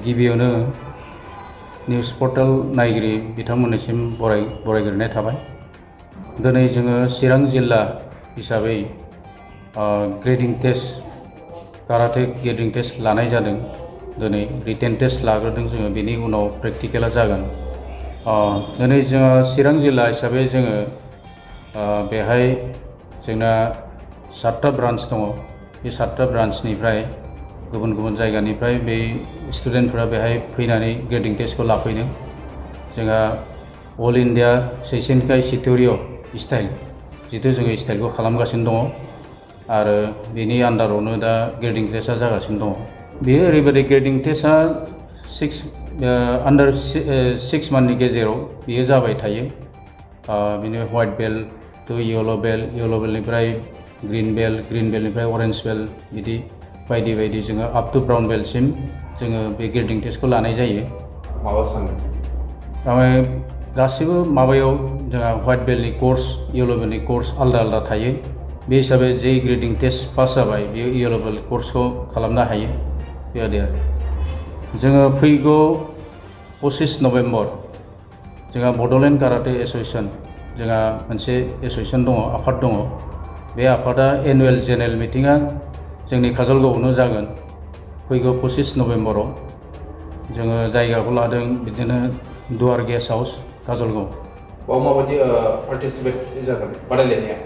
गिबियावनो news portal नायगिरि बिथांमोननिसिम बरायग्रोनाय थाबाय। दिनै जोङो चिरां जिल्ला हिसाबै grading test karate grading test लानाय जादों। दिनै रिटेन टेस्ट लाग्रोदों जोङो, बेनि उनाव प्रेक्टिकेला जागोन। दिनै जोङो चिरां जिल्ला हिसाबै जोङो बेहाय जोंना 7टा ब्रान्च दङ। बे 7टा ब्रान्चनिफ्राय गुबुन गुबुन जायगानिफ्राय बे स्टुडेन्टफोरा बेहाय फैनानै ग्रेडिं टेस्टखौ लाफैदों। जोंहा अल इन्डिया सैसेनखाय सिटरिय' स्टाइल जितु जोङो स्टाइलखौ खालामगासिनो दङ आरो बेनि आन्दारावनो दा ग्रेडिं टेस्टआ जागासिनो दङ। बेयो ओरैबायदि ग्रेडिं टेस्टआ आन्डार 6 मान्थनि गेजेराव बेयो जाबाय थायो। बेनिफ्राय व्हाइट बेल्ट टु येल' बेल्टनिफ्राय ग्रीन बेल्टनिफ्राय अरेन्ज बेल्ट, बिदि बायदि बायदि जोङो आप टु ब्राउन बेल्टसिम जोङो बे ग्रेडिं टेस्टखौ लानाय जायो। माबा सानदों ओमफ्राय गासिबो माबायाव जोंहा व्हाइट बेल्टनि कर्स, येल' बेल्टनि कर्स आलदा आलदा थायो। बे हिसाबै जे ग्रेडिं टेस्ट पास जाबाय बेयो येल' बेल्ट कर्सखौ खालामनो हायो। बेबायदि आरो जोङो फैगौ 25 नभेम्बर जोंहा बड'लेण्ड काराटे एस'सियेसन, जोंहा मोनसे एस'सियेसन दङ, आफाद दङ। बे आफादा एनुवेल जेनेरेल मिटिङा जोंनि काजलगावआवनो जागोन फैगौ 25 नभेम्बराव। जोङो जायगाखौ लादों बिदिनो दुवार गेस्ट हाउस, काजलगाव। बाव माबायदि पार्टिसिपेट जागोन बादायलायनाया?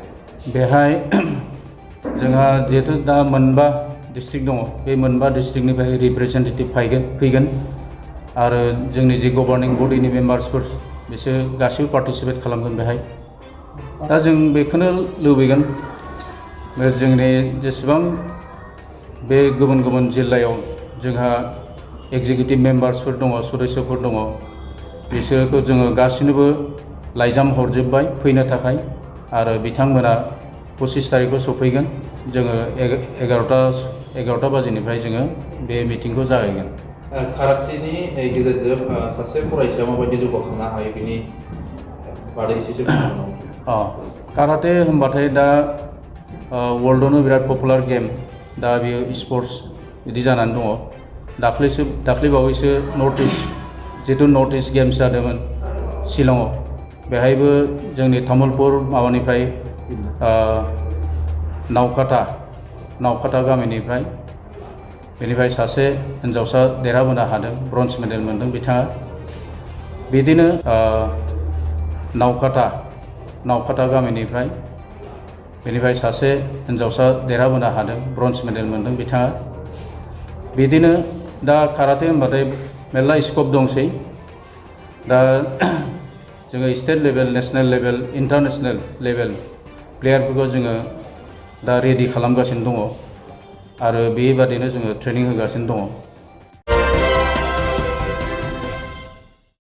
बेहाय जोंहा जिहेतु दा मोनबा डिस्ट्रिक्ट दङ, बे मोनबा डिस्ट्रिक्टनिफ्राय रिप्रेजेन्टेटिभ फैगोन आरो जोंनि जे गभार्निं बडिनि मेम्बार्सफोर बिसोर गासैबो पार्टिसिपेट खालामगोन बेहाय। दा जों बेखौनो लुबैगोन जोंनि जेसेबां बे गुबुन गुबुन जिल्लायाव जोंहा एग्जिकिउटिभ मेम्बार्सफोर दङ, सदस्यफोर दङ, बिसोरखौ जोङो गासिनोबो लाइजाम हरजोब्बाय फैनो थाखाय आरो बिथांमोना 25 तारिखआव सफैगोन। जोङो 11टा बाजिनिफ्राय जोङो बे मिटिंखौ जागायगोन। काराटेनि गेजेरजों सासे फरायसाया माबायदि जौगाखांनो हायो बिनि बादै एसेसो बुंनो। काराटे होनबाथाय दा वर्ल्डआवनो बिराद पपुलार गेम, दा बेयो स्पर्ट्स बिदि जानानै दङ। दाख्लैबावैसो नर्थ इस्ट गेम्स जादोंमोन शिलंआव। बेहायबो जोंनि तामुलपुर माबानिफ्राय नावकाटा गामिनिफ्राय बेनिफ्राय सासे हिन्जावसा देरहाबोनो हादों, ब्रन्ज मेडेल मोनदों बिथाङा। बिदिनो नावकाटा गामिनिफ्राय बेनिफ्राय सासे हिन्जावसा देरहाबोनो हादों, ब्रन्ज मेडेल मोनदों बिथाङा। बिदिनो दा काराटे होनबाथाय मेरला स्कप दंसै। दा जोङो state level, national level, international level प्लेयारफोरखौ जोङो दा रेडि खालामगासिनो दङ आरो बेबादिनो जोङो ट्रेनिं होगासिनो दङ।